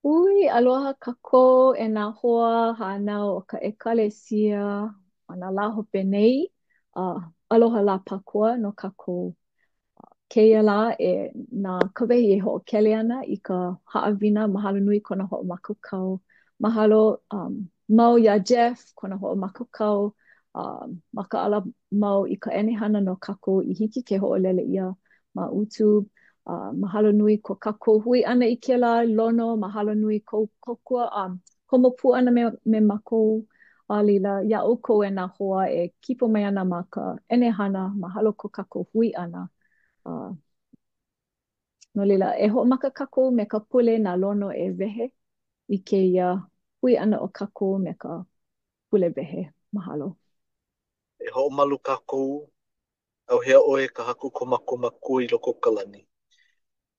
Hui, aloha kākou e nā hoa hānau o ka ʻEkalesia ma nā lā hope nei. Uh, aloha lā Pākoa no kākou. Kēia lā e na Kawehi e hoʻokele ana i ka haʻawina. Mahalo nui kona hoʻomākaukau. Mahalo um, mau iā Jeff, kona hoʻomākaukau. Uh, makaʻala mau i ka ʻenehana no kākou i hiki ke hoʻolele ʻia ma YouTube. Uh, mahalo nui ko kākou hui ʻana i kēlā lono, mahalo nui kou kōkua, um, komo pū ʻana me, me mākou. A laila, iā ʻoukou e nā hoa e kipa mai ana ma ka ʻenehana, mahalo ko kākou hui ʻana. Uh, no laila, e hoʻomaka kākou me ka pule na Lono e wehe i kēia hui ʻana o kākou me ka pule wehe. Mahalo. E hoʻomalu kākou ʻAuhea ʻoe ka Haku ko mākou Makua i loko o ka lani.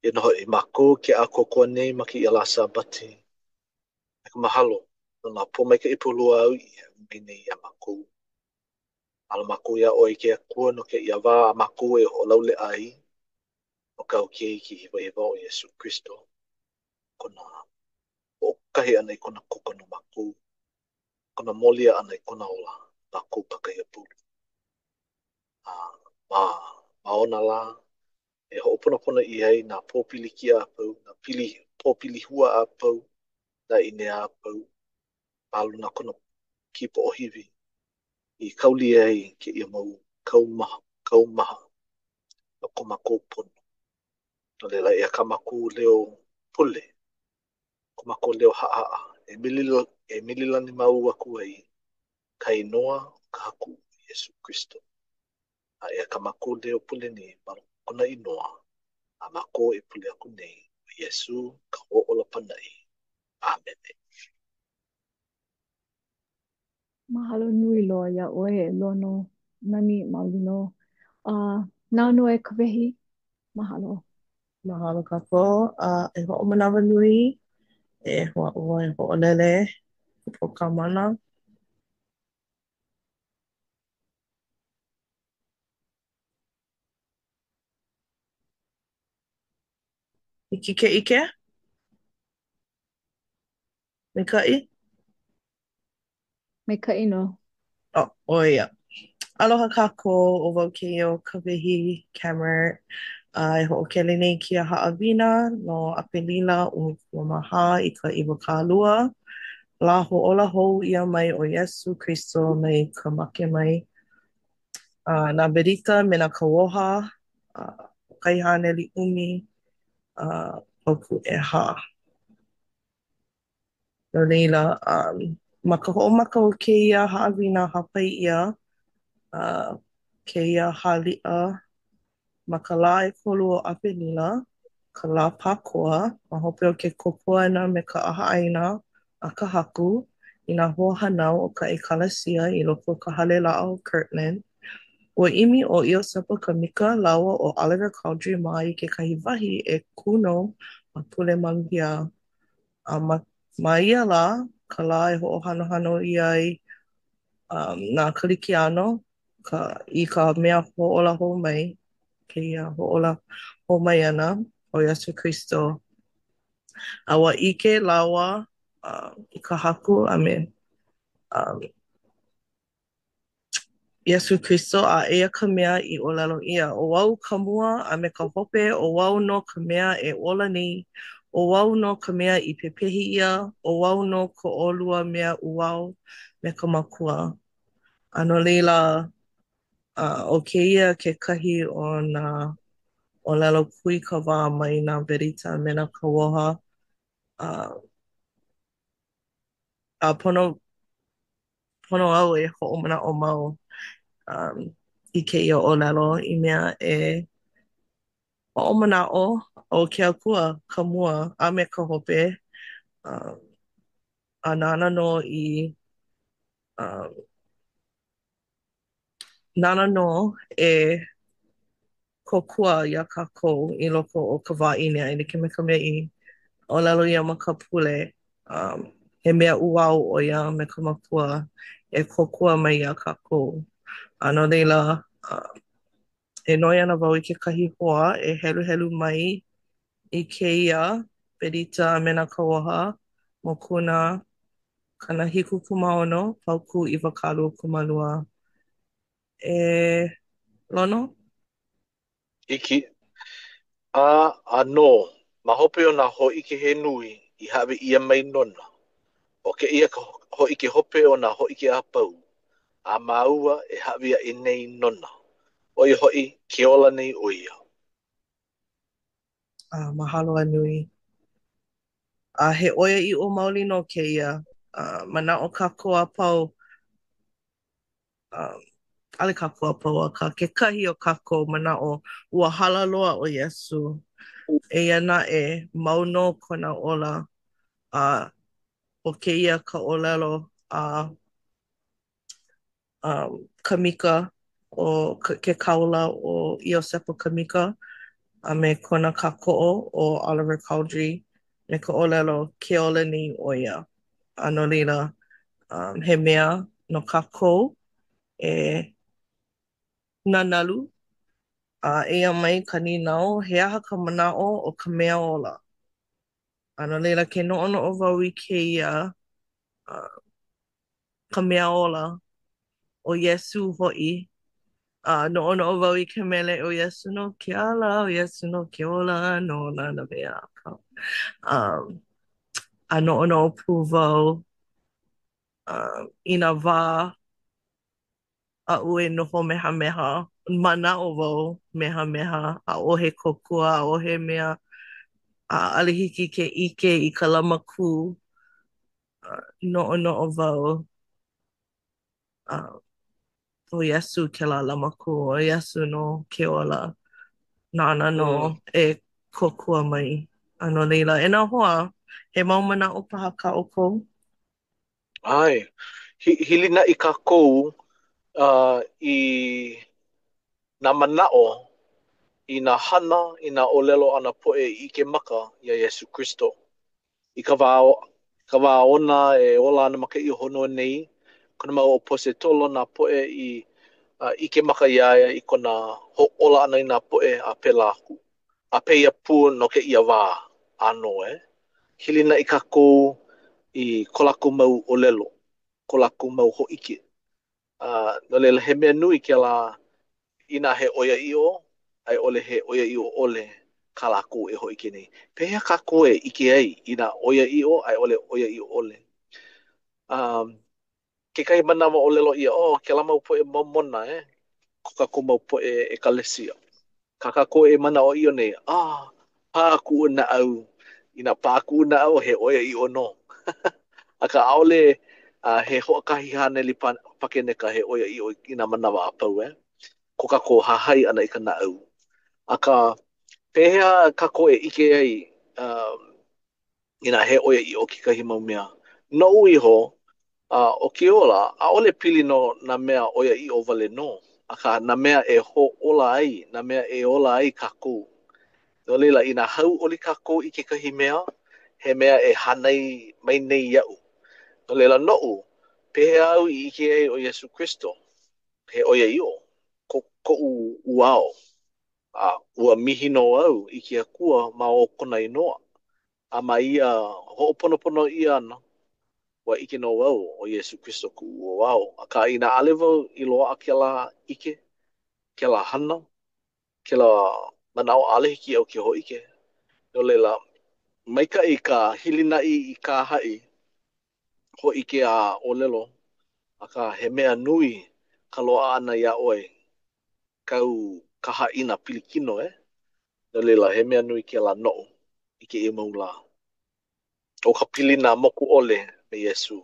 Eia nō hoʻi mākou ke ʻākoakoa nei ma kēia lā Sābati me ka mahalo no nā pōmaikaʻi pūlua āu i hāʻawi mai nei iā mākou. Mahalo mākou iā ʻoe ke Akua no kēia wā a mākou e hoʻolauleʻa ai no kāu Keiki hewahewa ʻo Iesū Kristo, kona hoʻokahe ʻana i kona koko no mākou, kona molia ʻana i kona ola mākou pākaiapulu. A ma, ma ona lā e hoʻoponopono ʻia ai nā pōpilikia a pau, nā pili, pōpilihua a pau, nā ʻīnea a pau, ma luna kona kīpoʻohiwi i kaulia ai kēia mau kaumaha, kaumaha no ko mākou pono. No laila, eia kā mākou leo pule, ko mākou leo haʻahaʻa, e mili, e mililani mau aku ai ka inoa o ka Haku Iesū Kristo. A eia kā mākou leo pule nei ma kona inoa, a mākou e pule aku nei, ʻo Iesū ka Hoʻōla Pānaʻi. ʻĀmene. Mahalo nui loa iā ʻoe e Lono. Nani maoli nō. Uh, nāu nō e Kawehi. Mahalo. Mahalo kākou. A e hoʻomanawanui, e hoʻāʻo e hoʻolele i ka mana. Hiki ke ʻike? Maikaʻi? Maikaʻi nō. Oh, ʻo ia. Aloha kākou, ʻo wau kēia ʻo Kawehi Cammer. A e hoʻokele nei i kēia haʻawina no ʻApelila 14 i ka 20. Lā hoʻōla hou ʻia mai ʻo Iesū Kristo mai ka make mai. A nā berita me nā kauoha, a kai haneli ʻumi, a paukū ʻehā. No laila, um, ma ka hoʻomaka o kēia haʻawina hāpai ʻia uh, kēia haliʻa ma ka lā ʻekolu o ʻApelila, ka lā Pākoa, ma hope o ke kōkua ʻana me ka ʻahaʻaina a ka Haku i nā hoahānau o ka ʻEkalesia i loko o ka Hale Laʻa o Kirtland, ua ʻimi ʻo Iosepa Kamika lāua ʻo Oliver Cowdery mā i kekahi wahi e kūnou a pule maluhia A ma, ma ia lā, ka lā e hoʻohanohano ʻia ai um, nā Kalikiano ka, i ka mea hoʻōla hou mai, kēia hoʻōla hou mai ʻana o Iesū Kristo. A ua ʻike lāua uh, i ka Haku a me um, Iesū Kristo, a eia ka mea i ʻōlelo ʻia, ʻO au ka mua a me ka hope, ʻo au nō ka mea e ola nei, ʻo au nō ka mea i pepehi ʻia, ʻo au nō ko ʻolua mea ʻuao me ka Makua. A no laila, ʻo kēia kekahi o nā ʻōlelo kūikawā mai nā berita me nā kauoha, a pono pono au e hoʻomanaʻo mau um, i kēia ʻōlelo i mea e hoʻomanaʻo ʻo ke Akua ka mua a me ka hope um, a nāna nō i um, nāna nō e kōkua iā kākou i loko o ka wā ʻīnea e like me ka mea i ʻōlelo ʻia ma ka pule, um, he mea ʻuao ʻo ia me ka Makua e kōkua mai iā kākou. A no laila, uh, e noi ana wau i kekahi hoa e heluhelu mai i kēia berita a me nā kauoha. Mokuna 76, paukū 22. E Lono? Hiki. A ʻānō, ma hope o nā hōʻike he nui i hāʻawi ʻia mai nona, ʻo kēia ka hōʻike hope o nā hōʻike a pau a māua e hāʻawi aʻe nei nona, ʻo ia hoʻi, ke ola nei ʻo ia. A mahalo a nui. A he ʻoiaʻiʻo maoli nō kēia. A manaʻo kākou a pau, um, ʻaʻole kākou a pau, akā kekahi o kākou manaʻo ua hala loa ʻo Iesū. Eia naʻe, mau nō kona ola, a ʻo kēia ka ʻōlelo a um, Kamika, ʻo ke kāula ʻo Iosepa Kamika, a me kona kākoʻo ʻo Oliver Cowdery, me ka ʻōlelo, ke ola nei ʻo ia. A no laila, um, he mea no kākou e nanalu, a eia mai ka nīnau, he aha ka manaʻo o ka mea ola? A no laila, ke noʻonoʻo wau i kēia, uh, ka mea ola, ʻo Iesū hoʻi. A noʻonoʻo wau i ke mele ʻo Iesū nō ke ala, ʻo Iesū nō ke ola, nona nā mea a pau. Um, a noʻonoʻo pū wau um, i nā wā aʻu e noho mehameha, manaʻo wau mehameha, ʻaʻohe kōkua, ʻaʻohe mea, a ʻaʻole hiki ke ʻike i ka lamakū. Noʻonoʻo wau, ʻo Iesū kēlā lamakū, ʻo Iesū nō ke ola, nāna nō e kōkua mai. A no laila, e nā hoa, he mau manaʻo paha kā ʻoukou? ʻAe. Hilinaʻi kākou uh, i nā manaʻo, i nā hana, i nā ʻōlelo a nā poʻe i ʻike maka iā Iesū Kristo. I ka wā, ka wā ona e ola ana ma kēia honua nei, kona mau ʻaposetolo, nā poʻe i uh, ʻike maka iā ia i kona hoʻōla ʻana i nā poʻe a pēlā aku. A pēia pū no kēia wā ʻānō, e. Hilinaʻi kākou i ko lākou mau ʻōlelo, ko lākou mau hōʻike. A no laila, he mea nui kēlā inā he ʻoiaʻiʻo a i ʻole he ʻoiaʻiʻo ʻole kā lākou e hōʻike nei. Pehea kākou e ʻike ai inā ʻoiaʻiʻo a i ʻole ʻoiaʻiʻo ʻole? Um, kekahi manawa ʻōlelo ʻia, oh, kēlā mau poʻe Momona, eh? Ko kākou mau poʻe ʻekalesia. Kā kākou e manaʻoʻiʻo nei, ah, pā kuʻu naʻau. Inā pā kuʻu naʻau, he ʻoiaʻiʻo nō. Akā, ʻaʻole uh, he hoʻokahi haneli pa, pakeneka he ʻoiaʻiʻo i nā manawa a pau, eh? Ko kākou hahai ʻana i ka naʻau. Akā, pehea kākou e ʻike ai um, inā he ʻoiaʻiʻo kekahi mau mea. Noʻu iho, a ʻo ke ola, ʻaʻole pili no nā mea ʻoiaʻiʻo wale nō, akā, nā mea e hōʻola ai, nā mea e ola ai kākou. No laila, inā hauʻoli kākou i kekahi mea, he mea e hānai mai nei iaʻu. No laila, noʻu, pehea au i ʻike ai ʻo Iesū Kristo, he ʻoiaʻiʻo ko, koʻu ʻuao, a ua mihi nō au i ke Akua ma o kona inoa. A ma ia hoʻoponopono ʻia ʻana, ua ʻike nō au ʻo Iesū Kristo kuʻu ʻuao. Akā, inā ʻaʻole wau i loaʻa kēlā ʻike, kēlā hana, kēlā manaʻo, ʻaʻole hiki iaʻu ke hōʻike. No laila, maikaʻi ka hilinaʻi i kā haʻi hōʻike a ʻōlelo, akā, he mea nui ka loaʻa ʻana iā ʻoe kāu kahaʻina pilikino, eh? No laila, he mea nui kēlā noʻu i kēia mau lā. ʻO ka pilina moku ʻole me Iesū.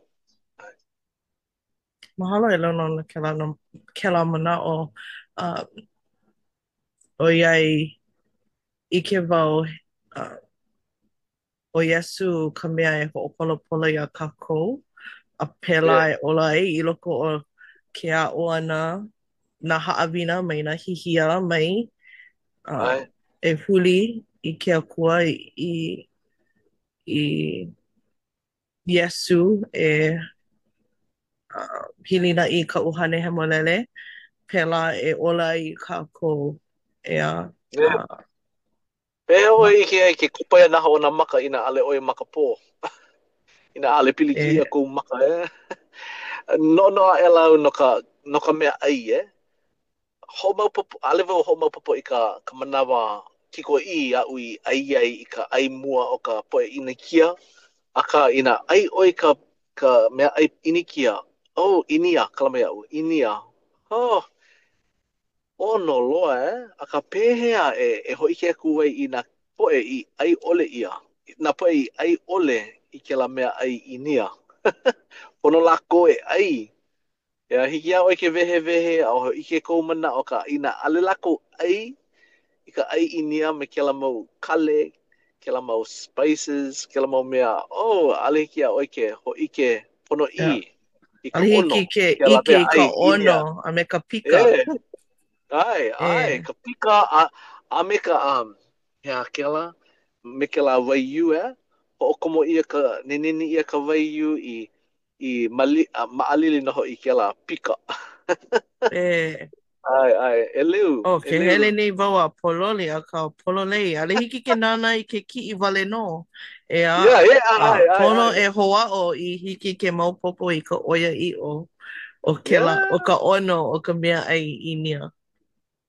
ʻAe. Mahalo e Lono no kēlā, no kēlā manaʻo. Uh, ʻoiai ʻike wau uh, ʻo Iesū ka mea e hoʻopolapola iā kākou, a pēlā Yeah. e ola ai i loko o ke aʻo ʻana nā haʻawina mai nā hihia mai, uh, ʻAe. e huli i ke Akua i, i Iesū e uh, hilinaʻi i ka ʻUhane Hemolele, pēlā e ola ai kākou, ʻeā. Yeah. Uh, Pehea ʻoe e ʻike ai ke kupaianaha o nā maka inā ʻaʻole ʻoe makapō? Inā ʻaʻole E pilikia kou maka, e. Noʻonoʻo aʻela au no ka no ka mea ʻai, e. Hoʻomaopopo, ʻaʻole wau hoʻomaopopo i ka ka manawa kikoʻī aʻu i ʻai ai i ka ʻai mua o ka poʻe ʻInikia, akā inā ʻai ʻoe i ka ka mea ʻai ʻInikia, oh, ʻĪnia, kala mai iaʻu, ʻĪnia, oh, ʻono loa, eh? Akā pehea e e hōʻike aku ai i nā poʻe i ʻai ʻole ʻia, nā poʻe i ʻai ʻole i kēlā mea ʻai ʻĪnia? Pono lākou e ʻai. Ia, hiki iā ʻoe ke wehewehe a hōʻike kou manaʻo akā inā ʻaʻole lākou ʻai i ka ʻai ʻĪnia me kēlā mau kale, kēlā mau spices, kēlā mau mea, oh, ʻaʻole hiki iā ʻoe ke hōʻike ponoʻī Yeah. i ka ʻAʻole ʻono hiki ke o kēlā ʻike mea i ka ʻai ʻono ʻĪnia. a me ka pika. E, ʻae, ʻae, E. ka pika a, a me ka, um, he aha kēlā? Me kēlā waiū, eh? Hoʻokomo ʻia ka, ninini ʻia ka waiū i i mali, a maʻalili nō hoʻi kēlā pika. E. ʻAe, ʻae, ʻeleu, Oh, ke ʻeleu. hele nei wau a pōloli, akā pololei, ʻaʻole hiki ke nānā i ke kiʻi wale nō. ʻEā, Yeah, yeah, a ʻae, ʻae, pono ʻae. e hoʻāʻo i hiki ke maopopo i ka ʻoiaʻiʻo o kēlā, Yeah. o ka ʻono o ka meaʻai ʻĪnia.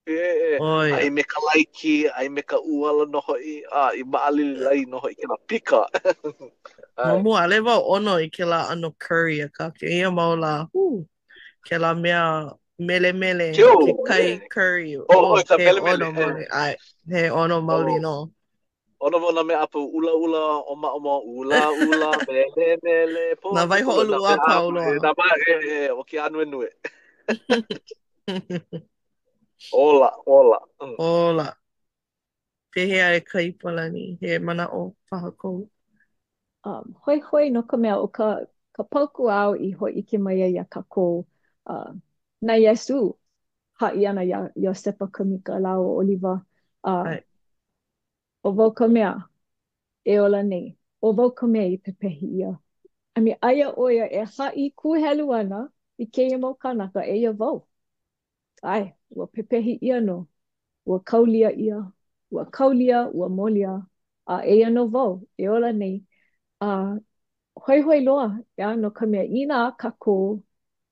E, e, ʻO ia. ʻai me ka laiki, ʻai me ka ʻuala nō hoʻi, a i maʻalili ai nō hoʻi kēlā pika. Ma ʻAe. mua, ʻaʻole wau ʻono i kēlā ʻano curry, akā kēia mau lā, hū, kēlā mea melemele, Keu, ke kai e. curry, Oh, oh, ʻoe ka he melemele, ʻono e. maoli, ʻae, he ʻono maoli Oh. nō. ʻOno wau nā mea a pau, ʻulaʻula, ʻōmaʻomaʻo, ʻulaʻula, melemele, Nā pō, waihoʻoluʻu nā mea a a pau pau, loa. e, nā mea, e, e, o ke ānuenue. Ola, ola. Mm. Ola. Pehea e Kaipolani, he manaʻo paha kou? Um, hoihoi no ka mea ʻo ka, ka paukū āu i hōʻike mai ai iā kākou, uh, na Iesū haʻi ana iā Iosepa Kamika lāua ʻo ʻOliva, uh, ʻAe. ʻo wau ka mea e ola nei, ʻo wau ka mea i pepehi ʻia. I mean, aia ʻo ia e haʻi kūhelu ana i kēia mau kānaka, eia wau. ʻAe, ua pepehi ʻia nō, ua kaulia ʻia, ua kaulia, ua molia, a eia nō wau e ola nei. A hoihoi loa, ʻeā, no ka mea, inā kākou,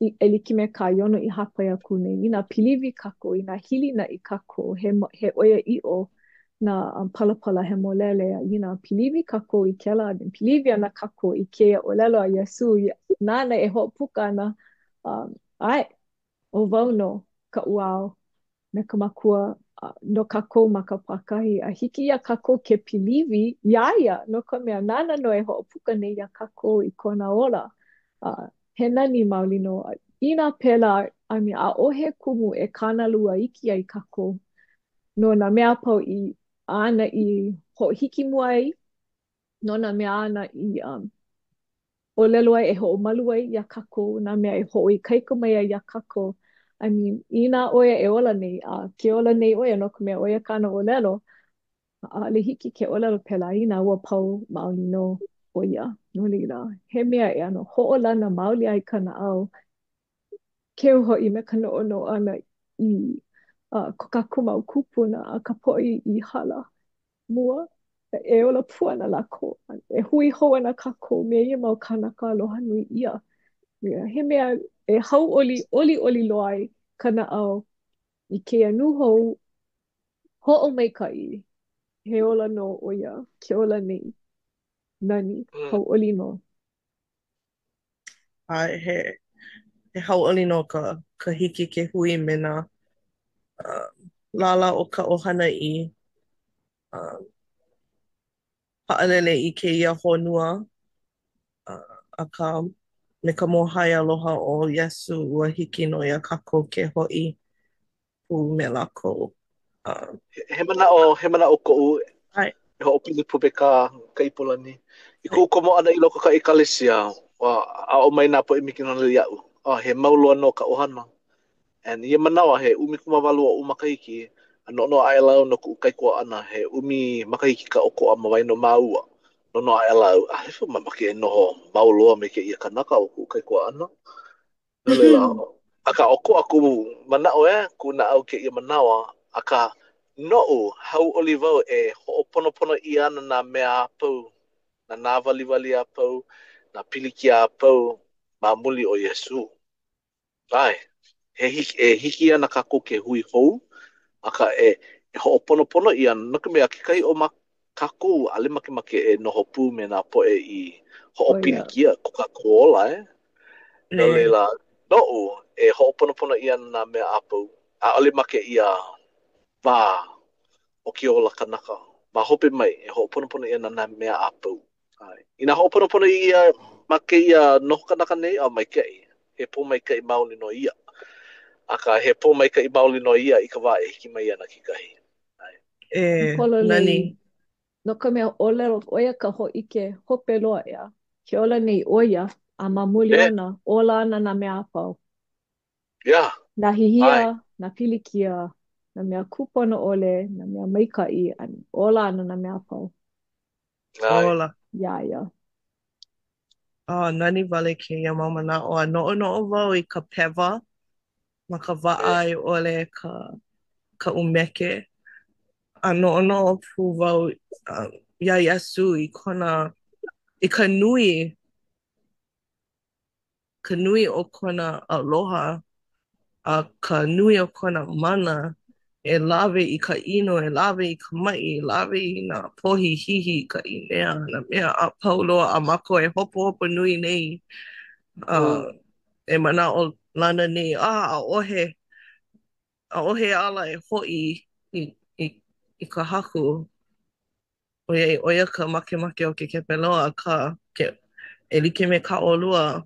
i, e like me kā Iono i hāpai aku nei, inā piliwi kākou, inā hilinaʻi kākou, he, he ʻoiaʻiʻo nā um, palapala hemolele, a inā piliwi kākou i kēlā, piliwi ana kākou i kēia ʻōlelo a Iesū, nāna e hoʻopuka ana, um, ʻae, ʻo wau nō ka ʻUao me ka Makua no kākou ma ka pākahi, a hiki iā kākou ke piliwi iā ia, no ka mea, nāna nō e hoʻopuka nei iā kākou i kona ola. A he nani maoli nō. Inā pēlā, I mean, ʻaʻohe kumu e kānalua iki ai kākou no nā mea a pau i āna i hoʻohiki mua ai, no nā mea āna i um, ʻōlelo ai e hoʻomalu ai iā kākou, nā mea e hoʻoikaika mai ai iā kākou. I mean, inā ʻo ia e ola nei, a ke ola nei ʻo ia no ka mea, ʻo ia kāna ʻōlelo, ʻaʻole hiki ke ʻōlelo pēlā inā ua pau maoli nō ʻo ia. No laila, he mea e ʻano hoʻolana maoli ai ka naʻau, keu hoʻi me ka noʻonoʻo ʻana i uh, ko kākou mau kūpuna a ka poʻe i hala mua, e ola pū ana lākou, e hui hou ana kākou me ia mau kānaka aloha nui ʻia. He mea e hauʻoli, ʻoliʻoli loa ai ka naʻau i kēia nūhou hoʻomaikaʻi. He ola nō ʻo ia, ke ola nei. Nani, Mm. hauʻoli nō. ʻAe, he, he hauʻoli nō ka, ka hiki ke hui me nā uh, lālā o ka ʻohana i uh, haʻalele i kēia honua, uh, akā, me ka mōhai aloha o Iesū, ua hiki nō iā kākou ke hoʻi pū me lākou. Uh, He manaʻo, he manaʻo koʻu ʻae. e hoʻopili pū me kā Kaipolani. I ʻae. kuʻu komo ʻana i loko o ka ʻekalesia, ua aʻo mai nā poʻe mikionali iaʻu, oh, he mau loa nō ka ʻohana. And ia manawa, he 18 oʻu makahiki, a noʻonoʻo aʻela au no kuʻu kaikuaʻana, he ʻumi makahiki ka ʻokoʻa ma waena o māua. Noʻonoʻo aʻela au, ʻaʻole wau mamake e noho mau loa me kēia kanaka ʻo kuʻu kaikuaʻana. No laila, akā ʻokoʻa kuʻu manaʻo e, kuʻu naʻau kēia manawa, akā noʻu, hauʻoli wau e hoʻoponopono ʻia ana nā mea a pau, nā nāwaliwali a pau, nā pilikia a pau ma muli o Iesū. ʻAe, he hiki, e hiki ana kākou ke hui hou, akā e, e hoʻoponopono ʻia, no ka mea, kekahi o ma kākou ʻaʻole makemake e noho pū me nā poʻe i ʻO ia. hoʻopilikia ko kākou ola, e. No E, laila, noʻu, e hoʻoponopono ʻia ana nā mea a pau. ʻAʻole ma kēia wā o ke ola kanaka. Ma hope mai, e hoʻoponopono ʻia ana nā mea a pau. ʻAe. Inā hoʻoponopono ʻia ma kēia noho kanaka nei, a maikaʻi. He pōmaikaʻi maoli nō ia. Akā, he pōmaikaʻi maoli nō ia i ka wā e hiki mai ana kekahi. ʻAe. E, Pololei. nani. No ka mea, ʻōlelo, ʻo ia ka hōʻike hope loa, ʻeā. Ke ola nei ʻo ia, a ma muli E, ona, ola ana nā mea a pau. yeah. Nā hihia, ʻAe. nā pilikia, nā mea kūpono ʻole, nā mea maikaʻi, a ola ana nā mea a pau. ʻAe. Ola. Iā ia. Oh, nani wale kēia mau manaʻo a noʻonoʻo wau i ka pewa ma ka waʻa E. a i ʻole ka ka ʻumeke. A noʻonoʻo pū wau iā Iesū i kona i ka nui ka nui o kona aloha a ka nui o kona mana e lawe i ka ʻino, e lawe i ka maʻi, e lawe i nā pohihihi, ka ʻīnea, nā mea a pau loa a mākou e hopohopo nui nei a e manaʻolana nei, a ʻaʻohe, ʻaʻohe ala e hoʻi i, i, i ka Haku. ʻOiai, ʻo ia ka makemake o ke kepeloa, akā, ke, e like me kā ʻolua,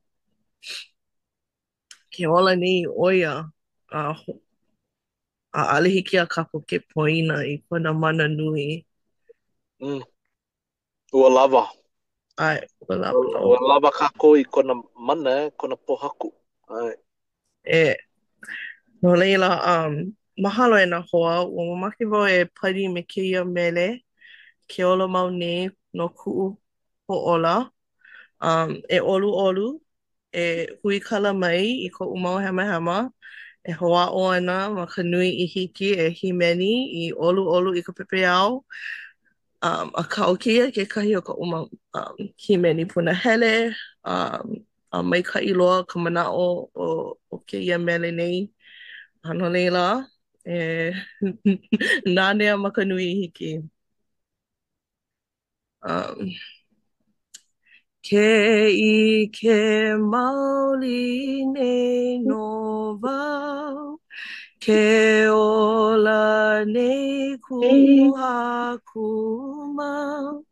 ke ola nei ʻo ia, a a ʻaʻole hiki iā kākou ke poina i kona mana nui. Mm. Ua lawa. ʻAe, ua lawa nō. Ua lawa kākou i kona mana, eh, kona pōhaku. ʻAe. E, no laila, um, mahalo e nā hoa, ua mamake wau e pani me kēia mele, ke ola mau nei nō kuʻu hoʻōla. Um, e ʻoluʻolu, e huikala mai i koʻu mau hemahema, e hoʻāʻo ana ma ka nui i hiki e hīmeni i ʻoluʻolu i ka pepeiao. Um, akā, ʻo kēia kekahi o koʻu mau um, hīmeni punahele, um, a maikaʻi loa ka manaʻo o, o kēia mele nei. A no laila, e nanea ma ka nui i hiki. Um, ke ʻike maoli nei nō wau, ke ola nei kuʻu haku mau.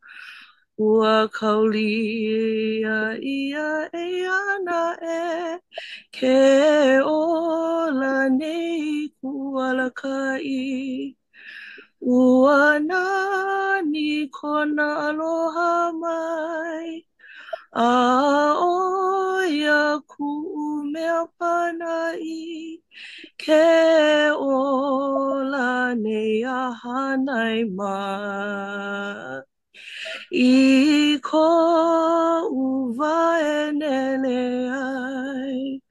Ua kaulia ia eia naʻe, ke ola nei kuʻu alakaʻi. Ua nani kona aloha mai, a ʻo ia kuʻu mea pānaʻi, ke ola nei a hānai mai. I koʻu wā e nele ai.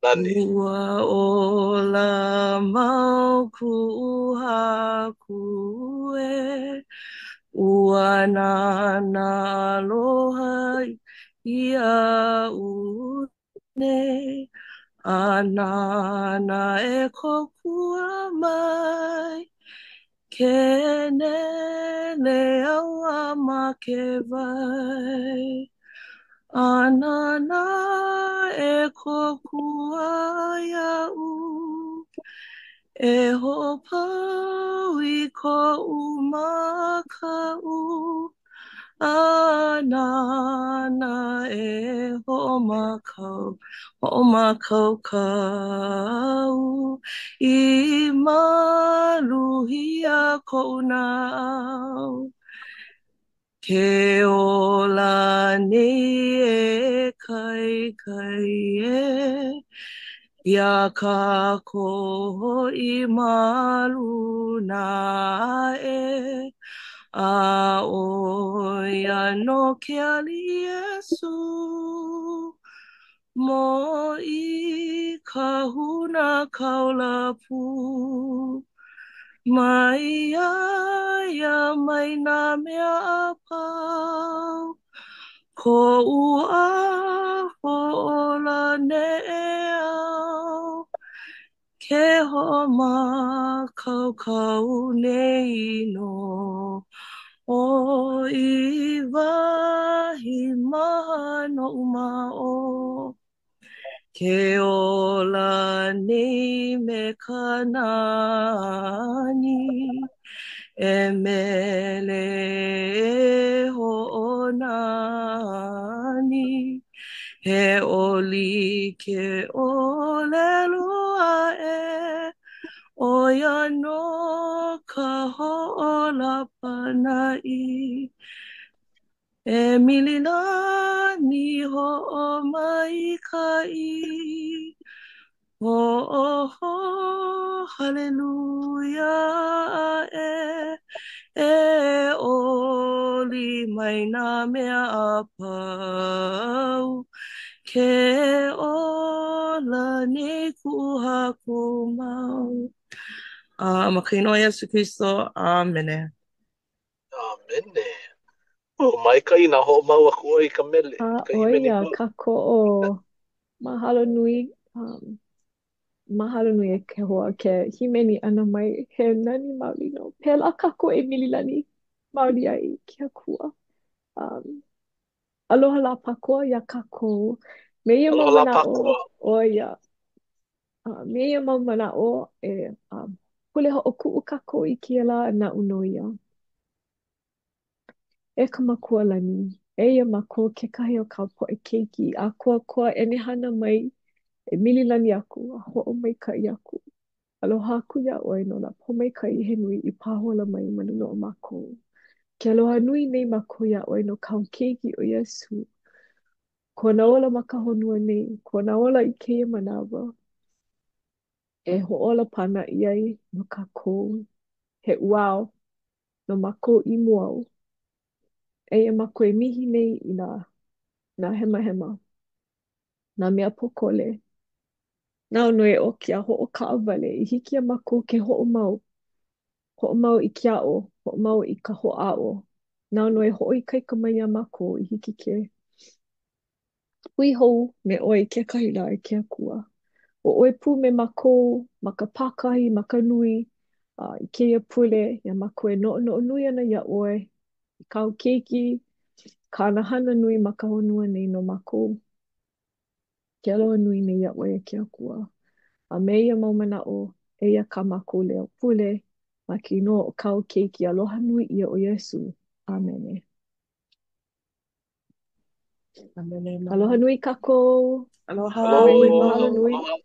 Nani. Ua ola mau kuʻu haku ē, ua nāna aloha iaʻu nei, a nāna e kōkua mai, ke nele au a make wai. A nāna e kōkua iaʻu, e hoʻopau i koʻu makaʻu, a nāna e hoʻomakau, hoʻomākaukau i maluhia koʻu naʻau. Ke ola nei e kaikai ē, iā kākou hoʻi ma luna aʻe, a ʻo ia nō ke Aliʻi Iesū, Mōʻī Kahuna Kaula pū. Mai iā ia mai nā mea a pau. Koʻu aho ola neʻe au Ke hoʻomākaukau nei nō ʻo i wahi maha noʻu ma ʻō Ke ola nei me ka nani E mele e hoʻonani He ʻoli ke ʻōlelo aʻe ʻO ia nō ka hoʻōla pānaʻi E Mililani hoʻomaikaʻi Hoʻōho haleluia aʻe E ʻoli mai nā mea a pau Ke ola nei kuʻu Haku mau. A ma ka inoa o Iesū Kristo, ʻāmene. ʻĀmene. Oh, maikaʻi nā hoʻomau aku ʻoe i ka mele, A i ka ʻo hīmeni ia hou. kākoʻo. Mahalo nui. Um, mahalo nui e ke hoa ke hīmeni ʻana mai. He nani maoli nō. Pēlā kākou e mililani maoli ai i ke Akua. Um, aloha lā Pakoa iā kākou. Me ia mau Aloha lā manaʻo, Pakoa. ʻo ia. Me ia mau manaʻo e pule hoʻokuʻu kākou i kēia lā, naʻu nō ia. E ka Makua lani, eia mākou kekahi o kāu poʻe keiki i ʻākoakoa ʻenehana mai e mililani aku a hoʻomaikaʻi aku. Aloha aku iā ʻoe no nā pōmaikaʻi he nui i pāhola mai ma luna o mākou. Ke aloha nui nei mākou iā ʻoe no kāu keiki ʻo Iesū, kona ola ma ka honua nei, kona ola i kēia manawa e hoʻōla pānaʻi ai no kākou, he ʻuao no mākou i mua ou. Eia mākou e mihi nei i nā, nā hemahema, nā mea pōkole. Nāu nō e ʻoki a hoʻokaʻawale i hiki iā mākou ke hoʻomau, hoʻomau i ke aʻo, hoʻomau i ka hoʻāʻo. Nāu nō e hoʻoikaika mai iā mākou i hiki ke hui hou me ʻoe i kekahi lā e ke Akua. ʻO ʻoe pū me mākou ma ka pākahi, ma ka nui, a i kēia pule, iā mākou e noʻonoʻo nui ana iā ʻoe, i kāu keiki, kāna hana nui ma ka honua nei no mākou. Ke aloha nui nei iā ʻoe e ke Akua. A me ia mau manaʻo, eia kā mākou leo pule, ma ke inoa o kāu keiki aloha nui ʻia ʻo Iesū. ʻĀmene. ʻĀmene. Aloha nui kākou. Aloha. Aloha. Mahalo nui. Aloha.